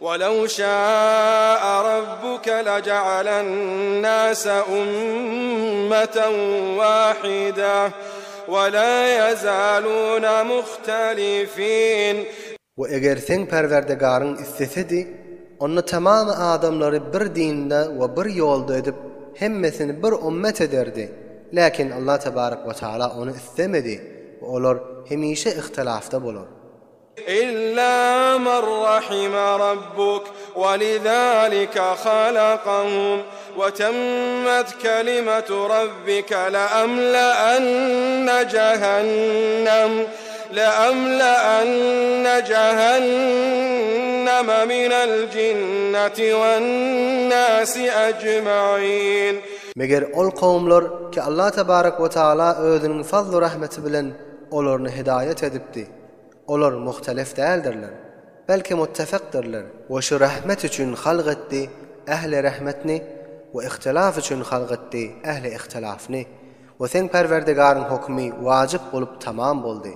Welew şaa rabbuke leja'alen-nase ummeten wahide we la ýezalune muhtelifin. We eger seň Perwerdigaryň islesedi, onda tamamy adamlary bir dinde we bir ýolda edip, hemmesini bir ummet ederdi, läkin Allah tebarek we taala ony islemedi we olar hemişe ihtilafda bolar. Illa men rahime rabbuk we lizalike halakahum we temmet kelimetu rabbike leamleenne jehennem leamleenne jehenneme minel cinneti wen-nasi ecmaîn. Meger ol kowumlar ki Allah tebarek we taala özüniň fazlu rahmeti bilen olaryny hidaýat edipdi. Olar muhtelif däldirler, belki muttefekdirler. We şu rahmet üçin halk etdi ähli rahmetni we ihtilaf üçin halk etdi ähli ihtilafny. We seň Perwerdigaryň hokmy wajyp bolup tamam boldy.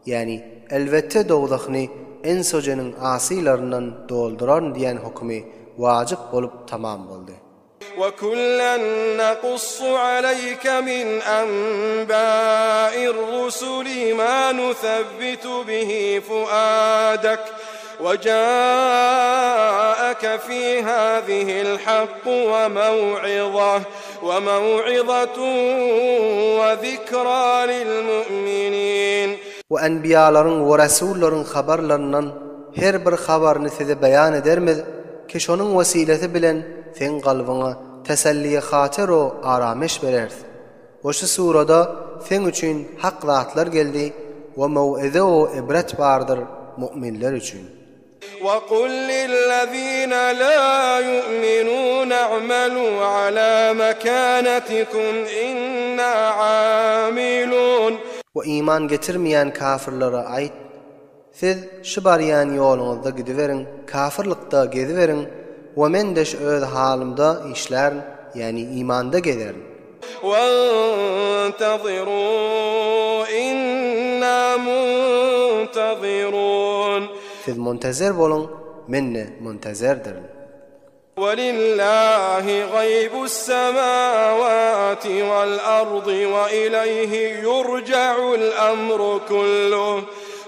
Ýäni, elbetde dowzahny ens-u jeniň asylaryndan dolduraryn diýen hokmy wajyp bolup tamam boldy. وَكُلًّا نَقُصُّ عَلَيْكَ مِنْ أَنْبَاءِ الرُّسُلِ مَا نُثَبِّتُ بِهِ فُؤَادَكَ وَجَاءَكَ فِي هَذِهِ الْحَقُّ وَمَوْعِظَةٌ وَمَوْعِظَةٌ وَذِكْرَى لِلْمُؤْمِنِينَ. We enbiýalaryň we resullaryň habarlaryndan her bir habaryny size beýan edermiz, Ki şonuň wesilesi bilen seň kalbyňa teselli-i hatyr-u arameş bereris. We şu surada seň üçin hak zatlar geldi we mew'ize-u ibret bardyr mu'minler üçin. We kul lillezine la yu'minune i'melu ala mekanetikum inna amilun. We iman getirmeýän kafirlere aýt, Siz şu barýan ýoluňyzda gidiberiň, kafyrlykda geziberiň we men-de şu öz halymda işlärin, ýagny imanda gezerin. Wentaziruu inna muntazirun. Siz muntazer boluň, men-de muntazerdirin. Welillahi gaýbus semawati wal ardy we ileýhi ýurja'ul amru kulluh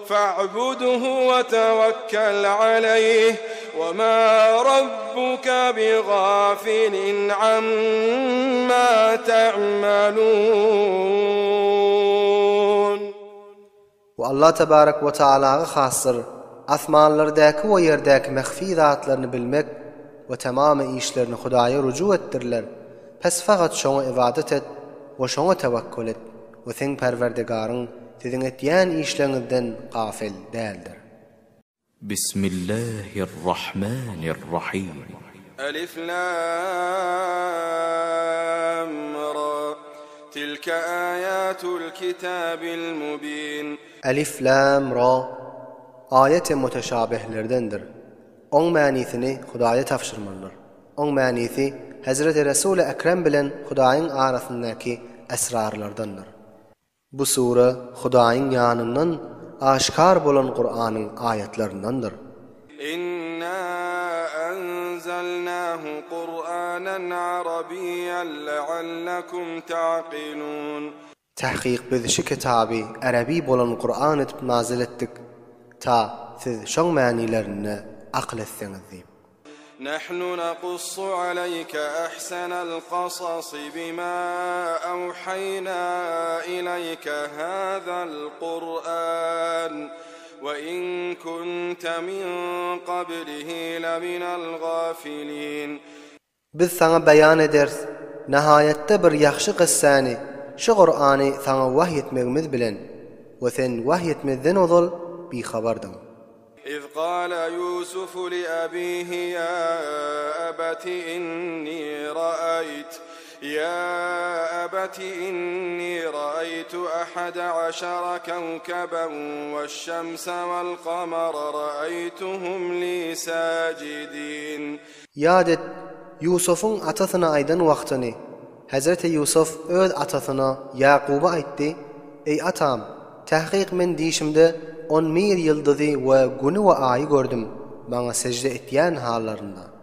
fa'budhu we tewekkel aleýh we ma rabbuke bigafilin amma ta'malun. We Allah tebarek we taalaga hasdyr asmanlardäki we ýerdäki mehfi zatlaryny bilmek we tamamy işlerini Hudaýa ruju etdiriler, pes fagat şoňa ybadat et we şoňa tewekkul et we seň Perwerdigaryň siziň etýän işleriňizden gafyl däldir. Bismillahirrahmanirrahim. Alif Lam Ra. Tilke ayatul kitabil mubin. Alif Lam Ra aýat-y muteşabihlerdendir. Oň manysyny Hudaýa tabşyrmalydyr. Oň manysy Hezreti Resul-i Ekrem bilen Hudaýyň arasyndaky esrarlardandyr. Bu sure Hudaýyň ýanyndan aşkar bolan Kuranyň aýatlaryndandyr. Inna enzelnahu Kur'anen arabiyyen leallekum ta'kilun. Tahkyk biz şu kitaby arabi bolan Kuran edip nazyl etdik, ta siz şoň manylarynda akyl etseňiz diýip. Nahnu nakussu aleyke ahsenel kasasi bima awhaýna ileyke hazel Kur'an we in kunte min kablihi leminel gafilin. Biz saňa beýan ederis, nahaýatda bir ýagşy kyssany, şu Kur'any saňa wahy etmegimiz bilen we sen wahy etmezden ozal bihabardyň. Iz gala Ýusufu li abihi ýa abati inni ra'aýt ýa abati inni ra'aýtu ahada aşara kawkaban weş-şemse wel-kamara ra'aýtuhum li sajidin. Ýat et, Ýusubyň atasyna aýdan wagtyny. Hezreti Ýusup öz atasyna Ýakuba aýtdy, Eý, atam! Tahkyk men dişimde on bir ýyldyzy we Güni we Aýy gördüm. Maňa sežde etýän hallarynda.